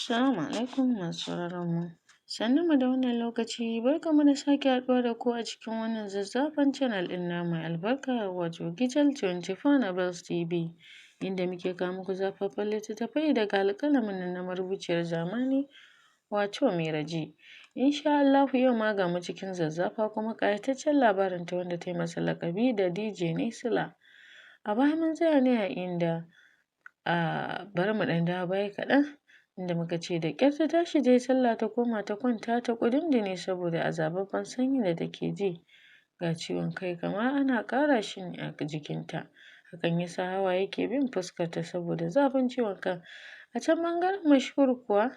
Assalamu alaikum masu sauraron mu. Sannun mu da wannan lokaci, barkanmu da sake haɗuwa da ku a cikin wannan zazzafan channel ɗin namu mai albarka, wato Gital 24 Novels TV, inda muke kawo muku zafafan littattafai daga alƙalamin nan na marubuciyar zamani, wato Mairaji. Insha Allahu yau ma ga mu cikin zazzafa kuma ƙayataccen labarin ta wanda ta yi masa laƙabi da DJ Nisila. A baya mun tsaya ne a inda a bari mu ɗan dawo baya kaɗan, inda muka ce da ƙyar ta tashi ta yi sallah, ta koma ta kwanta ta ƙudundune saboda azababben sanyin da take ji, ga ciwon kai kamar ana ƙara shi ne a jikinta. Hakan yasa hawaye ke bin fuskarta saboda zafin ciwon kan. A can ɓangaren Mashhur kuwa,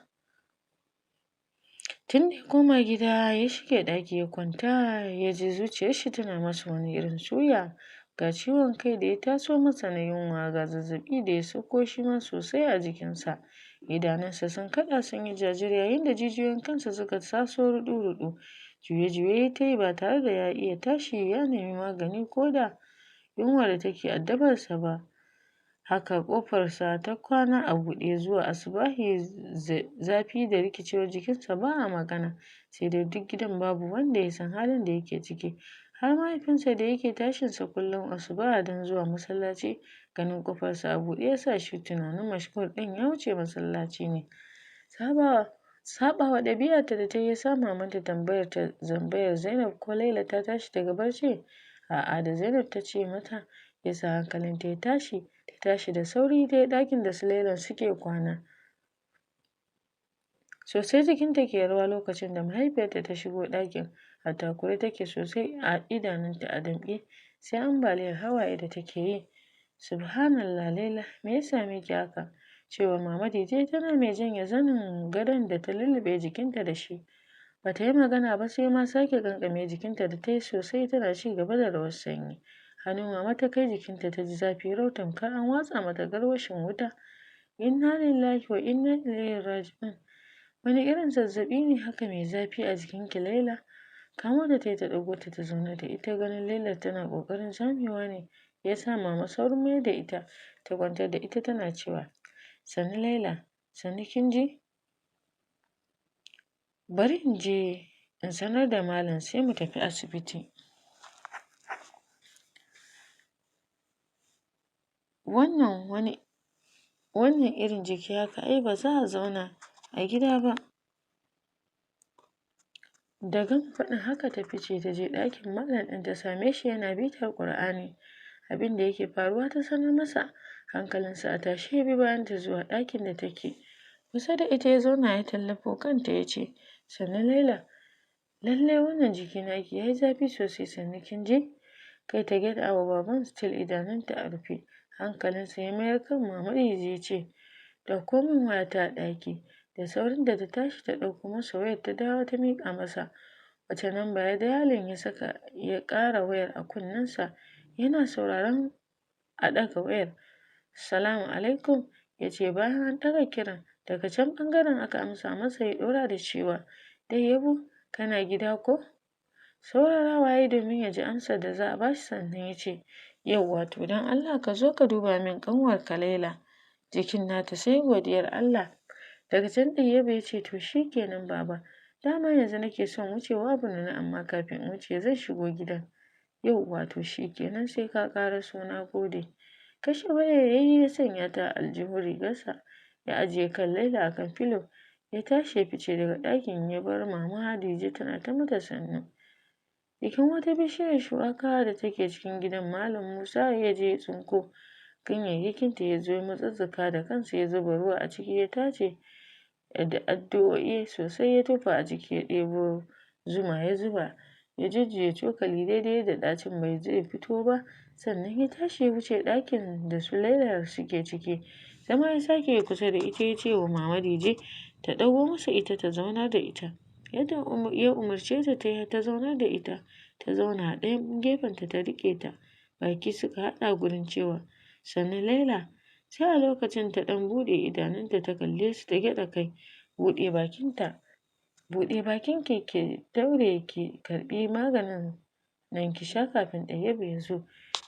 tun da ya koma gida ya shige ɗaki ya kwanta, ya ji zuciyar shi tana masa wani irin suya, ga ciwon kai da ya taso masa na yunwa, ga zazzaɓi da ya sauko shi ma sosai a jikinsa. Idanunsa sun kaɗa sun yi jajir, yayin da jijiyoyin kansa suka taso ruɗu-ruɗu. Juye-juye ya ta yi ba tare da ya iya tashi ya nemi magani ko da yunwa da take addabarsa ba. Haka ƙofarsa ta kwana a buɗe zuwa asubahi, zafi da rikicewar jikinsa ba a magana. Sai dai duk gidan babu wanda ya san halin da yake ciki, har mahaifinsa da yake tashinsa kullum asuba don zuwa masallaci, ganin ƙofarsa a buɗe ya sa shi tunanin Mashhur ɗin ya wuce masallaci ne. Saɓawa ɗabi'arta da ta yi ya sa mamanta tambayar ta zambayar Zainab ko Laila ta tashi daga barci. A'a da Zainab ta ce mata ya sa hankalinta ya tashi, ta tashi da sauri ta yi ɗakin da su Lailan suke kwana. Sosai jikinta ke rawa lokacin da mahaifiyarta ta shigo ɗakin, a takure take sosai, a idanunta a damƙe, sai ambaliyar hawaye da take yi. "Subhanallah Laila, me ya same ki haka?" cewar Mama Dije tana mai janye zanin gadon da ta lulluɓe jikinta da shi. Bata yi magana ba, sai ma sake ƙanƙame jikinta da ta yi sosai tana ci gaba da rawar sanyi. Hannu Mama ta kai jikinta, ta ji zafi rau tamkar an watsa mata garwashin wuta. "Inna lillahi wa inna ilaihi raji'un. Wani irin zazzaɓi ne haka mai zafi a jikinki, Laila?" Kamo ta tayi ta ɗago ta, ta zauna da ita. Ganin Laila tana ƙoƙarin zamewa ne ya sa Mama saurin mayar da ita, ta kwantar da ita tana cewa, "Sannu Laila, sannu, kin ji? Bari in je in sanar da malam sai mu tafi asibiti. Wannan wani wannan irin jiki haka ai ba za a zauna a gida ba." Da gama faɗin haka ta fice ta je ɗakin malam ɗin, ta same shi yana bitar Ƙur'ani. Abin da yake faruwa ta sanar masa. Hankalinsa a tashe ya bi bayan ta zuwa ɗakin da take. Kusa da ita ya zauna ya tallafo kanta ya ce, "Sannu Laila, lallai wannan jiki naki yayi zafi sosai, sannu, kin ji?" Kai ta gyaɗa wa baban, still idanunta a rufe. Hankalinsa ya mayar kan Mama Dije ya ce, "Ɗauko min wayata a ɗaki." Da saurin da ta tashi ta ɗauko masa wayar, ta dawo ta miƙa masa. Wata namba ya dialing ya saka, ya ƙara wayar a kunnensa yana sauraron a ɗaga wayar. "Salamu alaikum," ya ce bayan an ɗaga kiran. Daga can ɓangaren aka amsa masa, ya ɗora da cewa, "Ɗayyabu, kana gida ko?" Saurarawa ya yi domin ya ji amsar da za a bashi, sannan ya ce, "Yauwa, to don Allah ka zo ka duba min ƙanwarka Laila. Jikin nata sai godiyar Allah." Daga can Ɗayyabu ya ce, "To shi kenan baba, dama yanzu nake son wucewa Borno, amma kafin in wuce zan shigo gidan." "Yauwa, to shi kenan, sai ka ƙaraso, na gode." Kashe wayar ya yi, ya sanya ta a aljihun rigarsa, ya ajiye kan Laila a kan filo, ya tashi ya fice daga ɗakin, ya bar Mama Hadija tana ta mata sannu. Jikin wata bishiyar shuwaka da take cikin gidan Malam Musa ya je ya tsinko ganyayyakinta, ya zo ya mutsutsuka da kansa, ya zuba ruwa a ciki, ya tace da addu'o'i sosai, ya tofa a ciki, ya ɗebo zuma ya zuba, ya jujjuya cokali daidai yadda ɗacin bai zai fito ba, sannan ya tashi ya wuce ɗakin da su Laila suke ciki. Zama ya sake kusa da ita, ya ce wa Mama Dije ta ɗago masa ita ta zaunar da ita. Yadda ya umarce ta ta ta zaunar da ita, ta zauna a ɗayan gefenta ta riƙe ta. Baki suka haɗa gurin cewa, "Sannu Laila." Sai a lokacin ta ɗan buɗe idanunta ta kalle su, ta gyaɗa kai. "Buɗe bakinta, buɗe bakin ki, ki daure ki karɓi maganin nan ki sha kafin Ɗayyabu ya zo,"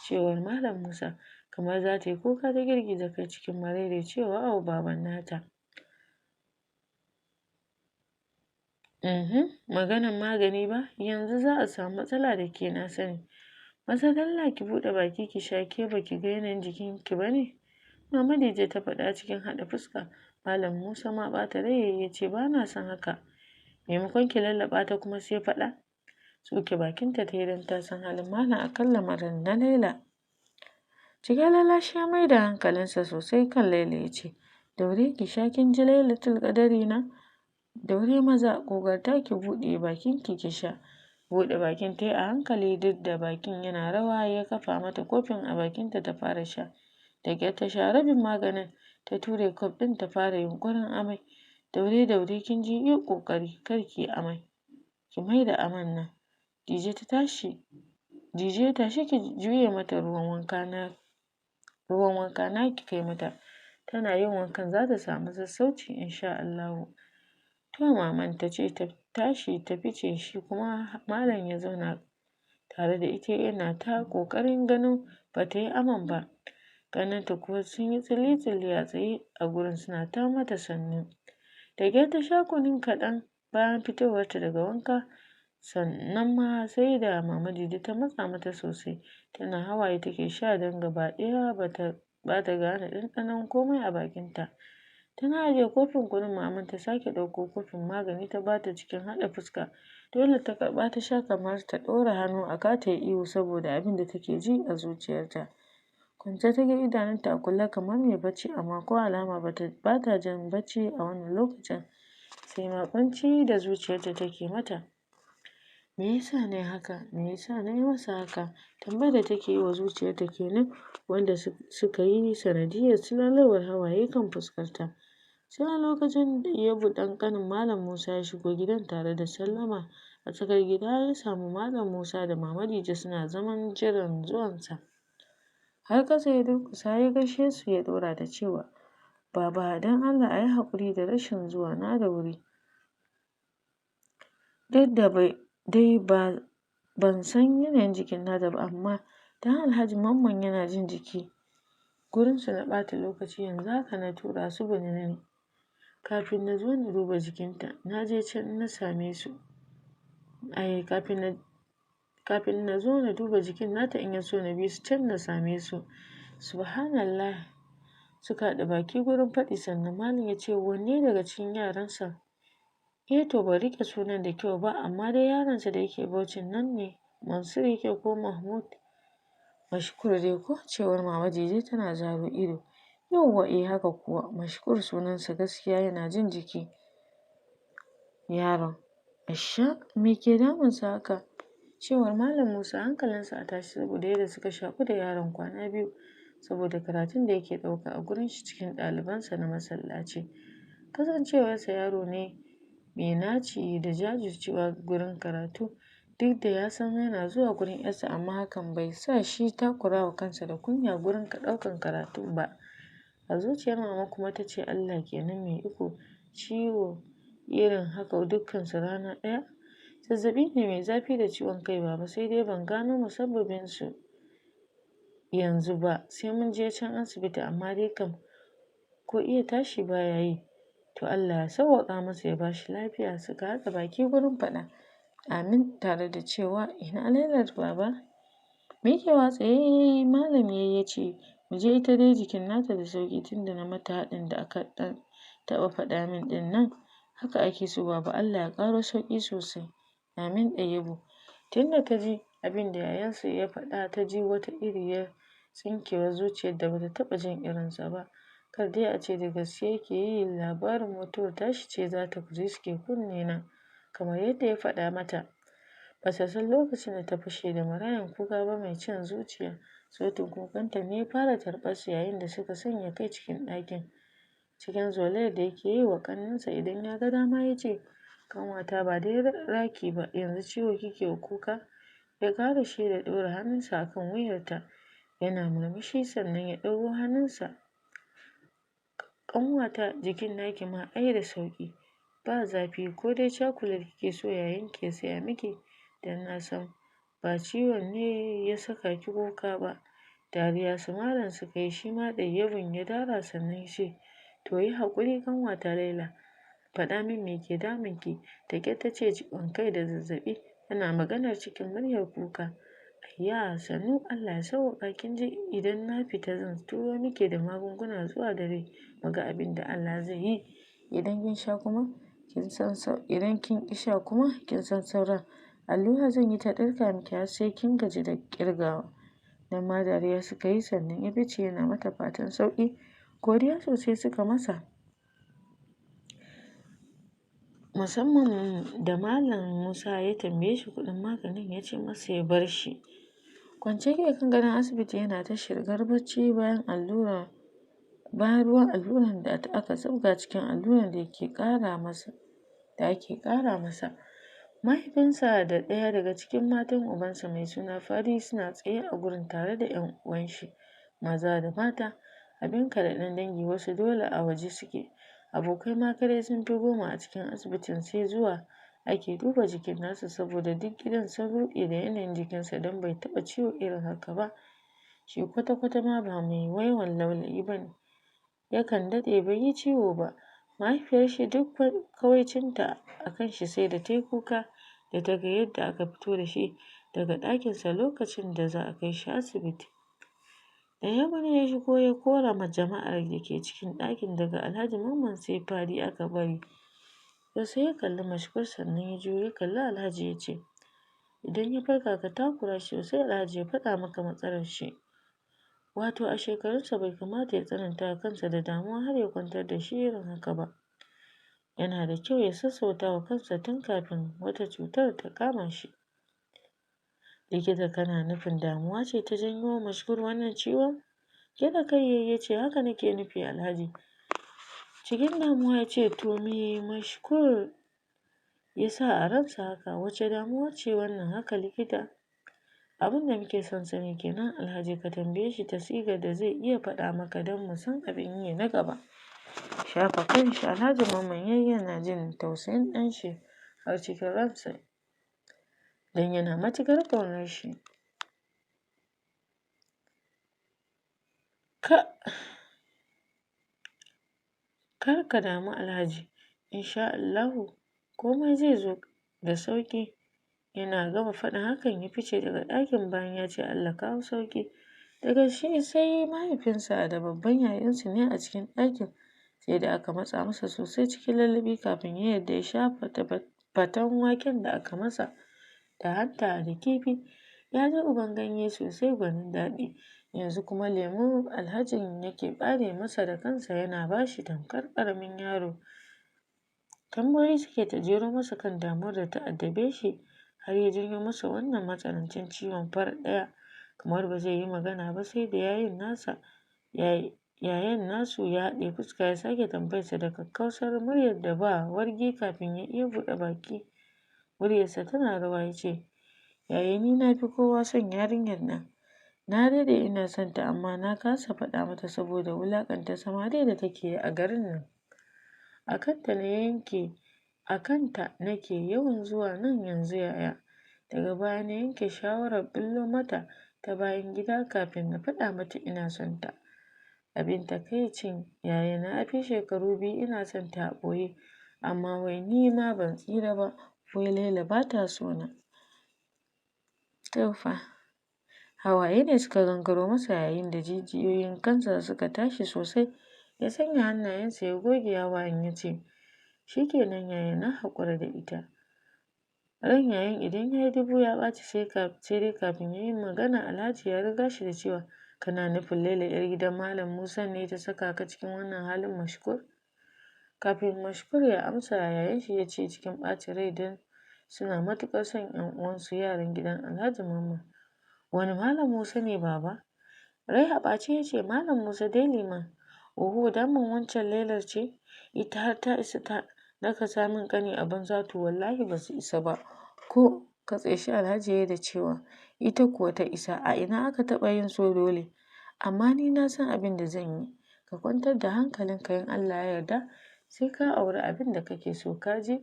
cewar Malam Musa. Kamar za ta yi kuka ta girgiza kai cikin cewa wa baban nata. Maganan magani ba, yanzu za a samu matsala da ke, na sani. Maza dalla ki buɗe baki ki sha, ke baki ga yanayin jikin ki bane? Mama Dije ta faɗa cikin haɗa fuska. Malam Musa ma ɓata rai yayi, yace bana son haka. Maimakon ki lallaɓa ta kuma sai faɗa. Tsuke bakinta tayi don ta san halin malam akan lamarin na Laila. Cikin lallashi ya maida hankalinsa sosai kan Laila, yace daure ki sha, kin ji Lailatul Qadari na? Daure maza, ƙoƙarta ki buɗe bakin ki ki sha. Buɗe bakin tayi a hankali duk da bakin yana rawa, ya kafa mata kofin a bakinta ta fara sha. Da ƙyar ta sha rabin maganin, ta ture cup ɗin ta fara yunƙurin amai. Daure daure, kin ji, yi ƙoƙari kar ki yi amai. Ki maida aman nan. Dije ta tashi Dije tashi ki juye mata ruwan wanka na ki kai mata. Tana yin wankan zata samu sassauci insha Allahu. To maman, ta ce, ta tashi ta fice. Shi kuma malam ya zauna tare da ita yana ta ƙoƙarin ganin bata yi aman ba. Ƙannenta kuwa sun yi tsili-tsili a tsaye a gurin suna ta mata sannu. Da ƙyar ta sha kunun kaɗan bayan fitowarta daga wanka, sannan ma sai da Mama Dije ta matsa mata sosai. Tana hawaye take sha don gaba ɗaya bata gane ɗanɗanon komai a bakinta. Tana ajiye kofin kunun, maman ta sake ɗauko kofin magani ta bata cikin haɗa fuska. Dole ta karɓa ta sha kamar ta ɗora hannu a ka ta yi ihu saboda abin da take ji a zuciyarta. Kwance take, idanunta a kulle kamar mai bacci, amma ko alama bata jin bacci a wannan lokacin, sai ma ƙunci da zuciyarta take mata. Me yasa nayi haka? Me yasa nayi masa haka? Tambayar da take yi wa zuciyarta kenan, wanda suka yi sanadiyyar silalowar hawaye kan fuskarta. Sai a lokacin Ɗayyabu ɗan ƙanin Malam Musa ya shigo gidan tare da sallama. A tsakar gida ya samu Malam Musa da Mama Dije suna zaman jiran zuwansa. Har ƙasa ya durƙusa ya gaishe su, ya ɗora da cewa, "Baba, don Allah a yi haƙuri da rashin zuwa na da wuri. Duk da dai ba ban san yanayin jikin nata ba, amma dan Alhaji Mamman yana jin jiki. Gurinsu na ɓata lokaci, yanzu haka na tura su Benin kafin na zo na duba jikinta. Na je can na same su. Ai kafin na zo na duba jikin nata, in ya so na bi su can na same su." "Subhanallah," suka haɗa baki gurin faɗi. Sannan malam ya ce, "Wanne daga cikin yaransa?" "Eh to, ban riƙe sunan da kyau ba, amma dai yaronsa da yake Bauchin nan ne, Mansur yake ko Mahmud?" "Mashkur dai ko?" cewar Mama Dije tana zaro ido. "Yauwa, eh haka kuwa, Mashkur sunansa. Gaskiya yana jin jiki yaron." "Asha, me ke damunsa haka?" cewar Malam Musa hankalinsa a tashe, saboda yadda suka shaƙu da yaron kwana biyu saboda karatun da yake ɗauka a gurin shi cikin ɗalibansa na masallaci. Kasancewarsa yaro ne mai naci da jajircewa gurin karatu, duk da ya san yana zuwa gurin ‘yarsa, amma hakan bai sa shi takurawa kansa da kunya gurin ɗaukan karatun ba. A zuciyar mama kuma ta ce, "Allah kenan mai iko, ciwo irin haka dukkansu rana ɗaya." "Zazzaɓi ne mai zafi da ciwon kai, baba, sai dai ban gano musabbabin su yanzu ba, sai mun je can asibiti, amma dai kam ko iya tashi baya yi." "To Allah ya sawwaƙa masa ya bashi lafiya," suka haɗa baki gurin faɗa. "Amin," tare da cewa, "Ina Lailat, baba?" Miƙewa tsaye malam yayi ya ce, "Mu je, ita dai jikin nata da sauƙi tunda na mata haɗin da aka ɗan taɓa faɗa min ɗin nan." "Haka ake so, baba, Allah ya ƙaro sauƙi sosai." "Amin, Ɗayyabu." Tunda ta ji abin da yayansu ya faɗa, ta ji wata iriyar tsinkewar zuciyar da bata taɓa jin irinsa ba. Kar dai a ce da gaske yake yi, labarin mutuwar tashi ce zata riske kunne na kamar yadda ya faɗa mata. Bata san lokacin da ta fashe da marayan kuka ba mai cin zuciya. Sautin kukanta ne ya fara tarbar su yayin da suka sanya kai cikin ɗakin. Cikin zolayar da yake yi wa ƙannensa idan ya ga dama, ya ce, "Ƙanwata, ba dai raki ba, yanzu ciwo kike wa kuka?" Ya ƙarashe da ɗora hannunsa a kan wuyarta yana murmushi, sannan ya ɗago hannunsa. "Ƙanwata, jikin naki ma ai da sauƙi, ba zafi. Ko dai cakulet kike so yayanki ya saya miki? Don na san ba ciwon ne ya saka ki kuka ba." Dariya su malam suka yi, shi ma Ɗayyabun ya dara, sannan ya ce, "To yi haƙuri, ƙanwata Laila." Faɗa min me ke damun ki. Da ƙyar ta ce ciwon kai da zazzaɓi, tana maganar cikin muryar kuka. Ayya sannu, Allah ya sauwaƙa. Kin ji, idan na fita zan turo miki da magunguna zuwa dare, mu ga abin da Allah zai yi. Idan kin sha kuma kin san idan kin ƙi sha kuma kin san sauran. Allura zan yi ta ɗirka miki har sai kin gaji da ƙirgawa. Nan ma dariya suka yi, sannan ya fice yana mata fatan sauƙi. Godiya sosai suka masa, musamman da Malam Musa ya tambaye shi kuɗin maganin, ya ce masa ya bar shi. Kwance yake kan gadon asibiti yana ta shirgar bacci bayan allura, bayan ruwan alluran da aka tsibga cikin alluran da yake ƙara masa da ake ƙara masa. Mahaifinsa da ɗaya daga cikin matan ubansa mai suna Fari suna tsaye a gurin tare da ƴan uwan shi maza da mata. Abinka da ɗan dangi, wasu dole a waje suke. Abokai ma kadai sun fi 10 a cikin asibitin, sai zuwa ake duba jikin nasa saboda duk gidan sun ruɗe da yanayin jikinsa don bai taɓa ciwo irin haka ba. Shi kwata-kwata ma ba mai yawan laulayi ba ne, yakan daɗe bai yi ciwo ba. Mahaifiyar shi duk kawaicinta a kan shi sai da ta yi kuka da ta ga yadda aka fito da shi daga ɗakinsa lokacin da za a kai shi asibiti. Da yamma ne ya shigo ya kora ma jama'ar da ke cikin ɗakin, daga Alhaji Mamman sai Fari aka bari. Sosai ya kalli Mashkur, sannan ya juyo ya kalli Alhaji ya ce, idan ya farka ka takura shi sosai Alhaji, ya faɗa maka matsalar shi. Wato a shekarunsa bai kamata ya tsananta wa kansa da damuwa har ya kwantar da shi irin haka ba. Yana da kyau ya sassauta wa kansa tun kafin wata cutar ta kama shi. Likita, kana nufin damuwa ce ta janyo wa Mashkur wannan ciwon? Gyaɗa kai yayi ya ce, haka nake nufi Alhaji. Cikin damuwa ya ce, to me Mashkur ya sa a ransa haka? Wace damuwa ce wannan haka likita? Abin da muke son sani kenan Alhaji, ka tambaye shi ta sigar da zai iya faɗa maka don mu san abin yi na gaba. Shafa kanshi Alhaji Mamman yayi yana jin tausayin ɗan shi har cikin ransa, don yana matuƙar ƙaunar shi. Ka kar ka damu Alhaji, insha Allahu komai zai zo da sauƙi. Yana gama faɗin hakan ya fice daga ɗakin bayan ya ce Allah kawo sauƙi. Daga shi sai mahaifinsa da babban yayansu ne a cikin ɗakin, sai da aka matsa masa sosai cikin lallaɓi kafin ya yarda ya sha faten waken da aka masa da hanta da kifi. Ya ji uban ganye sosai gwanin daɗi. Yanzu kuma lemu Alhajin yake ɓare masa da kansa yana bashi tamkar ƙaramin yaro. Tambayoyi suke ta jero masa kan damuwar da ta addabe shi har ya janyo masa wannan matsanancin ciwon farat ɗaya, kamar ba zai yi magana ba sai da yayan nasu ya haɗe fuska ya sake tambayarsa da kakkausar muryar da ba wargi kafin ya iya buɗe baki. Muryarsa tana rawa ya ce, yaya ni na fi kowa son yarinyar nan. Na daɗe ina son ta amma na kasa faɗa mata saboda wulaƙanta samari da take yi a garin nan. A kanta na yanke a kanta nake yawan zuwa nan yanzu yaya. Daga baya na yanke shawarar ɓullo mata ta bayan gida kafin na faɗa mata ina son ta. Abin takaicin yaya, na fi shekaru 2 ina son ta a ɓoye, amma wai ni ma ban tsira ba, wai Laila ba ta so na. To fa, hawaye ne suka gangaro masa yayin da jijiyoyin kansa suka tashi sosai. Ya sanya hannayensa ya goge hawayen ya ce, shikenan yaya, na haƙura da ita. Ran yayan idan ya yi dubu ya ɓaci, sai dai kafin ya yi magana Alhaji ya riga shi da cewa, kana nufin Laila 'yar gidan Malam Musa ne ta saka ka cikin wannan halin Mashkur? Kafin Mashkur ya amsa, yayan shi ya ce cikin ɓacin rai don suna matuƙar son 'yan uwansu yaran gidan Alhaji Mamman. Wani Malam Musa ne baba? Rai a ɓace ya ce, Malam Musa dai liman. Oho, daman wancan Lailar ce? Ita har ta isa ta nakasa min ƙani a banza, to wallahi ba su isa ba. Ko katse shi Alhaji ya yi da cewa, ita kuwa ta isa, a ina aka taɓa yin so dole? Amma ni na san abin da zan yi. Ka kwantar da hankalinka, in Allah ya yarda sai ka auri abin da kake so ka ji.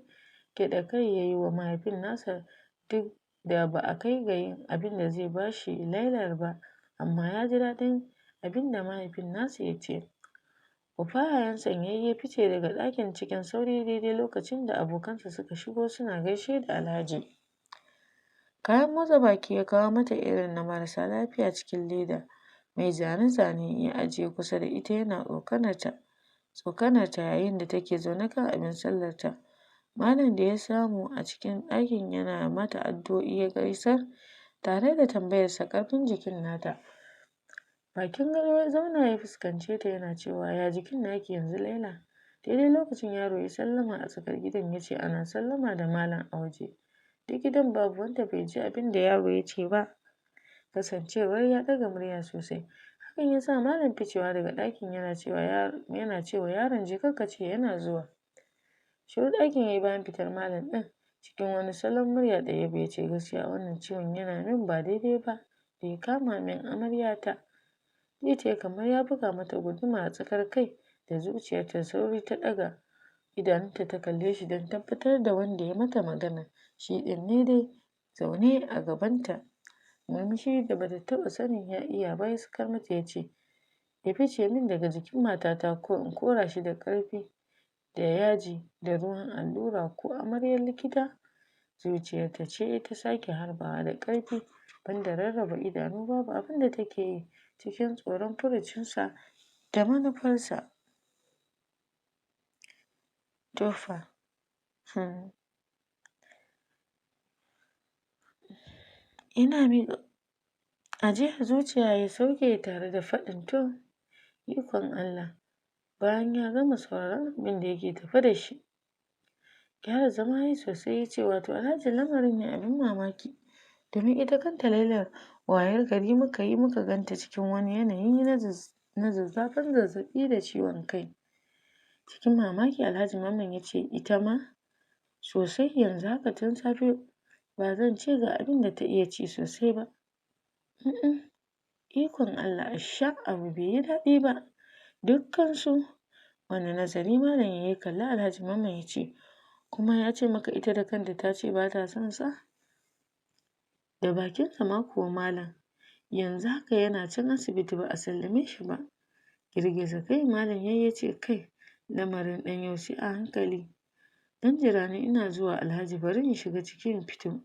Gyaɗa kai ya yi wa mahaifin nasa, duk da ba a kai ga yin abin da zai ba shi Lailar ba, amma ya ji daɗin abin da mahaifin nasa ya ce. Kwafa yayansa yayi ya fice daga ɗakin cikin sauri daidai lokacin da abokansa suka shigo suna gaishe da Alhaji. Kayan motsa baki ya kawo mata irin na marasa lafiya cikin leda mai zane-zane ya ajiye kusa da ita yana tsokanar ta yayin da take zaune kan abin sallarta. Malam da ya samu a cikin ɗakin yana mata addu'o'i ya gaisar tare da tambayarsa ƙarfin jikin nata. Bakin gado ya zauna ya fuskance ta yana cewa, ya jikin naki yanzu Laila? Daidai lokacin yaro ya sallama a tsakar gidan ya ce ana sallama da malam a waje. Duk gidan babu wanda bai ji abin da yaro ya ce ba, kasancewar ya ɗaga murya sosai. Hakan ya sa malam ficewa daga ɗakin yana cewa yaron, je ka ce yana zuwa. Shiru ɗakin yayi bayan fitar malam ɗin. Cikin wani salon murya Ɗayyabu ya ce, gaskiya wannan ciwon yana min ba daidai ba da ya kama min amaryata. Ji tayi kamar ya buga mata guduma a tsakar kai da zuciyarta. Sauri ta ɗaga idanunta ta kalle shi don tabbatar da wanda ya mata magana shi ɗin ne dai zaune a gabanta. Murmushi da bata taɓa sanin ya iya ba ya sakar mata, ya ce, ya fice min daga jikin matata ko in kora shi da ƙarfi da yaji da ruwan allura ko amaryar likita. Zuciyarta ce ta sake harbawa da ƙarfi, banda rarraba idanu babu abin da take yi cikin tsoron furucinsa da manufarsa. To fa, Ina miƙa ajiyar zuciya ya sauke tare da faɗin, to, ikon Allah, bayan ya gama sauraron abin da yake tafe da shi. Gyara zama yayi sosai ya ce, wato Alhaji, lamarin ne abin mamaki, domin ita kanta Lailar wayar gari muka yi muka ganta cikin wani yanayi na zazzafan zazzaɓi da ciwon kai. Cikin mamaki Alhaji Mamman ya ce, ita ma? Sosai, yanzu haka tun safe ba zan ce ga abin da ta iya ci sosai ba. Ikon Allah, asha abu bai yi daɗi ba. Dukkansu? Wani nazari malam yayi ya kalli Alhaji Mamman ya ce, kuma ya ce maka ita da kanta ta ce ba ta son sa? Da bakinsa ma kuwa malam. Yanzu haka yana can asibiti ba a sallame shi ba. Girgiza kai malam yayi ya ce, kai, lamarin ɗan yau sai a hankali. Dan jira ni ina zuwa Alhaji, bari in shiga ciki in fito.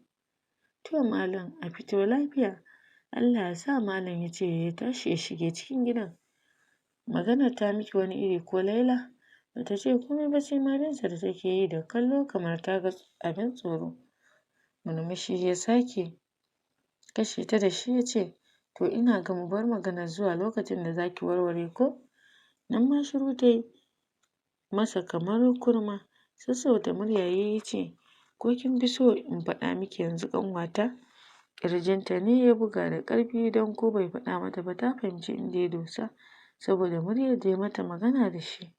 To malam, a fito lafiya. Allah ya sa, malam ya ce ya tashi ya shige cikin gidan. Maganar ta miki wani iri ko Laila? Bata ce komai ba sai ma binsa da take yi da kallo kamar ta ga abin tsoro. Murmushi ya sake kashe ta da shi ya ce, to ina ga mu bar maganar zuwa lokacin da zaki warware ko? Nan ma shiru tayi masa kamar kurma. Sassauta murya yayi ya ce, ko kin fi so in faɗa miki yanzu ƙanwata? Ƙirjinta ne ya buga da ƙarfi, don ko bai faɗa mata ba ta fahimci inda ya dosa saboda muryar da ya mata magana da shi.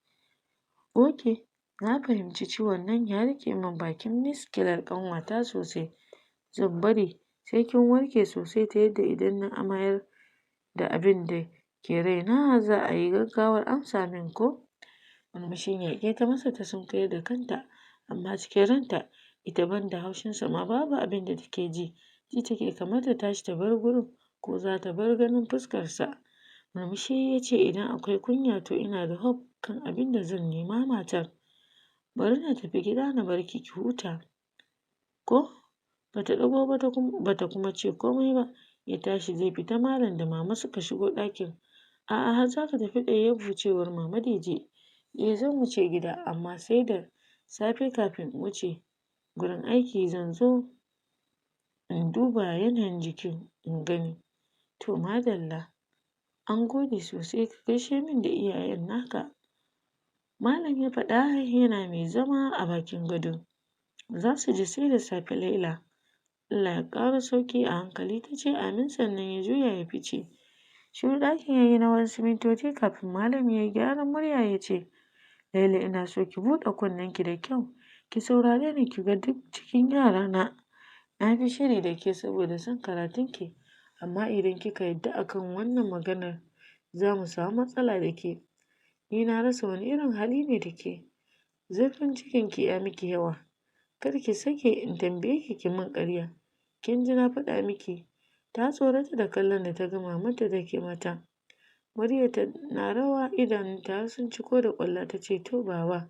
Ok, na fahimci ciwon nan ya riƙe min bakin miskilar ƙanwata sosai. Zan bari sai kin warke sosai ta yadda idan na amayar da abin da ke raina za a yi gaggawar amsa min ko? Murmushin yaƙe ta masa ta sunkuyar da kanta, amma cikin ranta ita banda haushinsa ma babu abin da take ji. Ji take kamar ta tashi ta bar gurin ko za ta bar ganin fuskarsa. Murmushi ya ce, idan akwai kunya to ina da hope kan abin da zan nema matar. Bari na tafi gida na barki ki huta. Ko? Bata ɗago ba bata kuma ce komai ba. Ya tashi zai fita, malam da mama suka shigo ɗakin. A'a, har zaka tafi Ɗayyabu? Cewar Mama Dije. Eh, zan wuce gida, amma sai da safe kafin in wuce gurin aiki zan zo in duba yanayin jikin in gani. To madalla. An gode sosai, ka gaishe min da iyayen naka. Malam ya faɗa yana mai zama a bakin gado. Za su ji, sai da safe Laila. Allah ya ƙaro sauƙi, a hankali ta ce amin, sannan ya juya ya fice. Shiru ɗakin ya yi na wasu mintoci kafin malam ya yi gyaran murya ya ce, Laila, ina so ki buɗe kunnenki da kyau ki saurare ni. Ki ga duk cikin yarana na fi shiri da ke saboda son karatunki, amma idan kika yadda akan wannan maganar za mu samu matsala da ke. Ni na rasa wani irin hali ne da ke. Zurfin cikinki ya miki yawa. Kar ki sake in tambaye ki ki min ƙarya. Kin ji na faɗa miki. Ta tsorata da kallon da ta ga mamanta take mata. Muryarta na rawa, idanunta har sun ciko da ƙwalla tace, "To baba."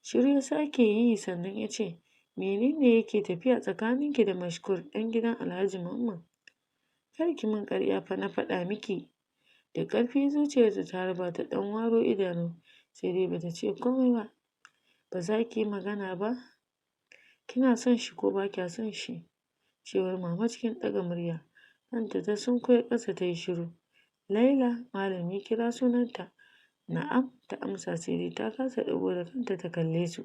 Shiru ya sake yi sannan yace, "Menene yake tafiya tsakaninki da Mashkur ɗan gidan Alhaji Mamman? Kar ki min ƙarya fa na faɗa miki." Da ƙarfi zuciyarta ta harba, ta ɗan waro idanu, sai dai bata ce komai ba. "Ba za ki yi magana ba? Kina son shi ko ba kya son shi?" cewar mama cikin ɗaga murya. Kanta ta sunkuyar ƙasa tayi shiru. "Laila," malam ya kira sunanta. "Na'am," ta amsa, sai dai ta kasa ɗago da kanta ta kalle su.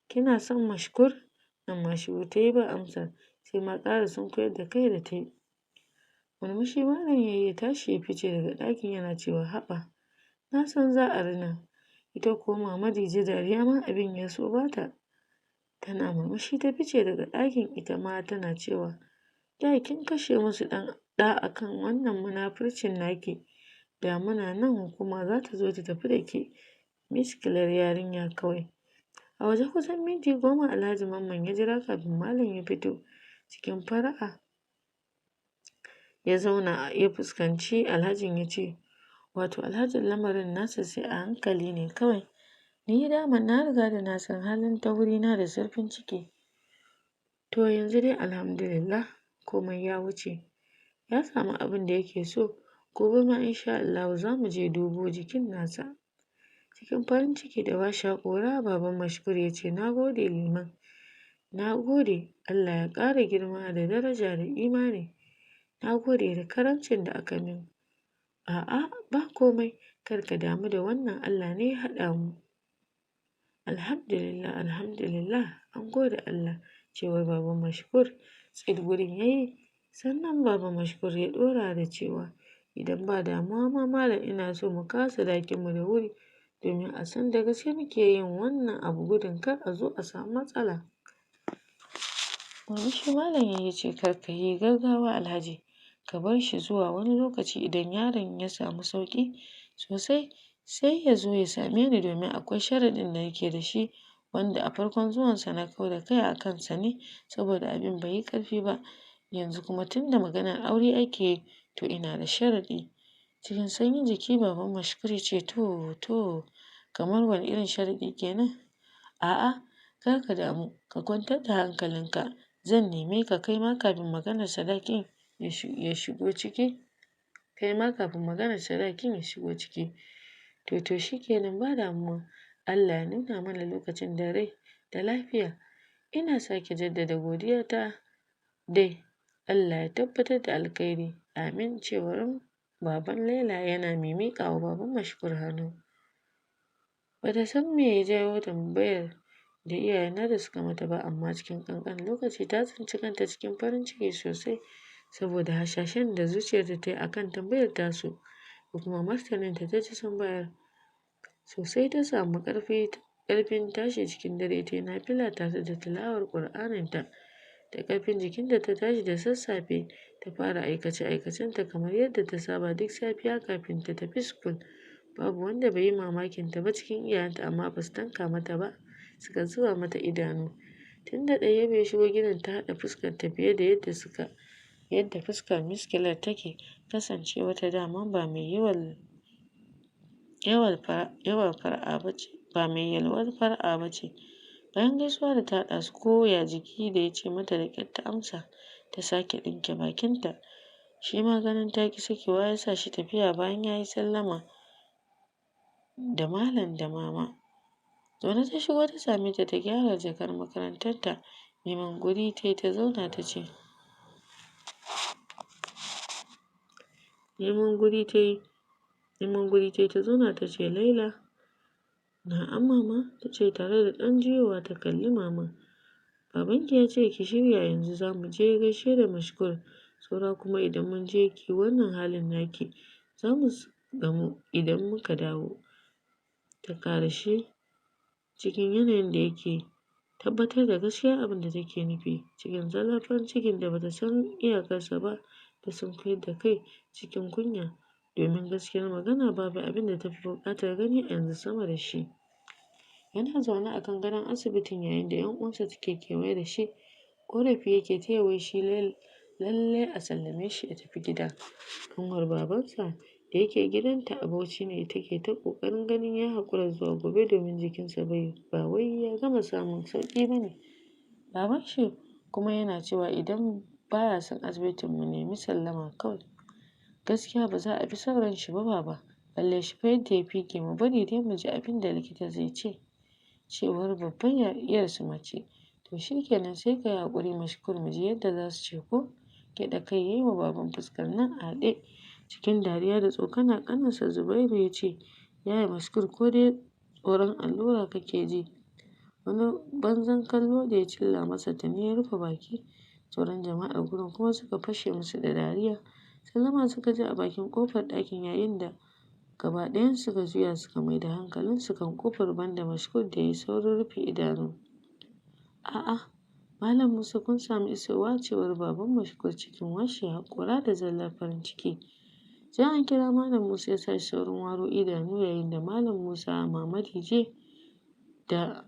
"Kina son Mashkur?" Nan ma shiru tayi ba amsa, sai ma ƙara sunkuyar da kai da tayi. Murmushi malam yayi, ya tashi ya fice daga ɗakin yana cewa, "Haba, na san za a rina." Ita kuwa mama Dije dariya ma abin ya so bata. Tana murmushi ta fice daga ɗakin, ita ma tana cewa, "Da kin kashe musu ɗan ɗa akan wannan munafurcin naki, da muna nan hukuma za ta zo ta tafi da ke, miskilar yarinya kawai." A waje kusan minti 10 Alhaji Mamman ya jira kafin malam ya fito. Cikin fara'a ya zauna ya fuskanci Alhajin ya ce, "Wato Alhajin, lamarin nasa sai a hankali ne kawai. Ni daman na riga da na san halin taurina da zurfin ciki. To yanzu dai alhamdulillah komai ya wuce. Ya samu abin da yake so. Gobe ma insha Allahu za mu je dubo jikin nasa." Cikin farin ciki da washe haƙora baban Mashkur ya ce, "Na gode liman. Na gode. Allah ya ƙara girma da daraja da imani. Na gode da karamcin da aka min." "A'a, ba komai. Kar ka damu da wannan, Allah ne ya haɗa mu." "Alhamdulillah, alhamdulillah, an gode Allah," cewar baban Mashkur. Tsit gurin yayi. Sannan baba Mashkur ya ɗora da cewa, "Idan ba damuwa ma malam, ina so mu kawo sadakinmu da wuri domin a san da gaske muke yin wannan abu, gudun kar a zo a samu matsala." Murmushi malam ya ce, "Kar ka yi gaggawa Alhaji, ka bar shi zuwa wani lokaci. Idan yaron ya samu sauƙi sosai sai ya zo ya same ni, domin akwai sharaɗin da nake da shi wanda a farkon zuwansa na kau da kai a kansa ne saboda abin bai yi ƙarfi ba. Yanzu kuma tunda maganar aure ake yi, to ina da sharaɗi." Cikin sanyin jiki baban Mashkur ya ce, "To, to, kamar wani irin sharaɗi kenan?" "A'a, kar ka damu, ka kwantar da hankalinka. Zan neme ka kai ma kafin maganar sadakin ya shigo ciki. Kai ma kafin maganar sadakin ya shigo ciki." To, shikenan, ba damuwa. Allah ya nuna mana lokacin da rai da lafiya. Ina sake jaddada godiyata dai. Allah ya tabbatar da alkhairi. Amin," cewar baban Laila yana mai miƙa wa baban Mashkur hannu. Bata san me ya jawo tambayar da iyayen nata suka mata ba, amma cikin ƙanƙanin lokaci ta tsinci kanta cikin farin ciki sosai saboda hasashen da zuciyarta ta yi akan tambayar tasu da kuma martanin da ta ji sun bayar. Sosai ta samu ƙarfin tashi cikin dare ta yi nafila tare da tilawar ƙur'aninta. Da ƙarfin jikinta ta tashi da sassafe ta fara aikace-aikacenta kamar yadda ta saba duk safiya kafin ta tafi school. Babu wanda bai yi mamakin ta ba cikin iyayenta, amma ba su tanka mata ba, suka zuba mata idanu. Tunda Ɗayyabu ya shigo gidan ta haɗa fuskarta fiye da yadda fuskar miskilar take, kasancewar ta daman ba mai yawan yawan fara'a bace, ba mai yalwar fara'a bace. Bayan gaisuwa da ta haɗa su ko ya jiki da ya ce mata, da ƙyar ta amsa, ta sake ɗinke bakinta. Shi ma ganin ta ƙi sakewa ya sa shi tafiya bayan ya yi sallama da malam da mama. Zaune ta shigo ta same ta ta gyara jakar makarantarta. Neman guri ta yi ta zauna ta ce neman guri ta yi neman guri ta yi ta zauna ta ce, "Laila." "Na'am mama," ta ce tare da ɗan juyowa ta kalli mama. "Babanki ya ce ki shirya yanzu za mu je gaishe da Mashkur. Saura kuma idan mun je ki wannan halin naki. Za mu gamu idan muka dawo." Ta ƙarashe cikin yanayin da yake tabbatar da gaskiyar abin da take nufi. Cikin zallar farin cikin da bata san iyakarsa ba, ta sunkuyar da kai cikin kunya, domin gaskiyar magana babu abin da tafi buƙatar gani a yanzu sama da shi. Yana zaune a kan gadon asibitin yayin da ƴan uwansa suke kewaye da shi. Ƙorafi yake ta yi, wai shi lallai a sallame shi ya tafi gida. Ƙanwar babansa da Da yake gidanta a Bauchi ne, take ta ƙoƙarin ganin ya haƙura zuwa gobe, domin jikinsa bai ba wai ya gama samun sauƙi bane. Baban shi kuma yana cewa idan baya son asibitin, mu nemi sallama kawai. Gaskiya ba za a bi son ran shi ba, baba. Kalle shi fa yadda ya fige. Mu bari dai mu ji abin da likita zai ce, cewar babban yar su mace. To shikenan, sai ka yi haƙuri Mashkur, mu ji yadda za su ce ko? Gyaɗa kai yayi wa baban, fuskar nan a haɗe. Cikin dariya da tsokana, ƙaninsa Zubairu ya ce, "Yaya Mashkur, ko dai tsoron allura kake ji?" Wani banzan kallo da ya cilla masa, tuni ya rufe baki. Sauran jama'ar gurin kuma suka fashe musu da dariya. Sallama suka ji a bakin kofar ɗakin, yayin da gaba ɗayan suka juya suka mai da hankalinsu kan kofar, banda Mashkur da ya yi saurin rufe idanu. "A'a, Malam Musa, kun samu isowa," cewar baban Mashkur cikin washe haƙora da zallar farin ciki. Sai an kira Malam Musa ya sa shi saurin waro idanu, yayin da Malam Musa Mama Dije da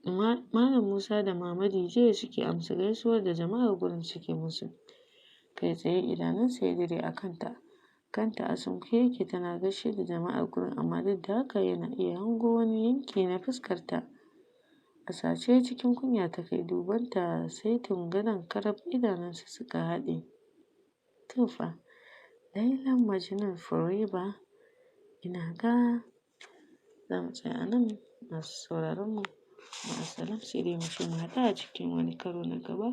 Malam Musa da Mama Dije suke amsa gaisuwar da jama'ar gurin suke musu. Kai tsaye idanunsa ya dire a kanta. Kanta a sunkuye yake tana gaishe da jama'ar gurin, amma duk da haka yana iya hango wani yanki na fuskarta. A sace, cikin kunya, ta kai dubanta saitin gadon, karab idanunsa suka haɗe. To fa, Laila Majnun forever. Ina ga za mu tsaya a nan, masu sauraron mu. Ma'assalam, sai dai mu ce mu haɗu a cikin wani karo na gaba,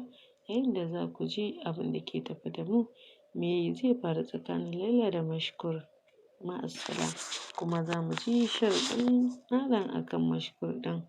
yayin da za ku ji abin da ke tafe da mu, me zai faru tsakanin Laila da Mashkur. Ma'assalam. Kuma za mu ji sharaɗin Malam akan Mashkur ɗin.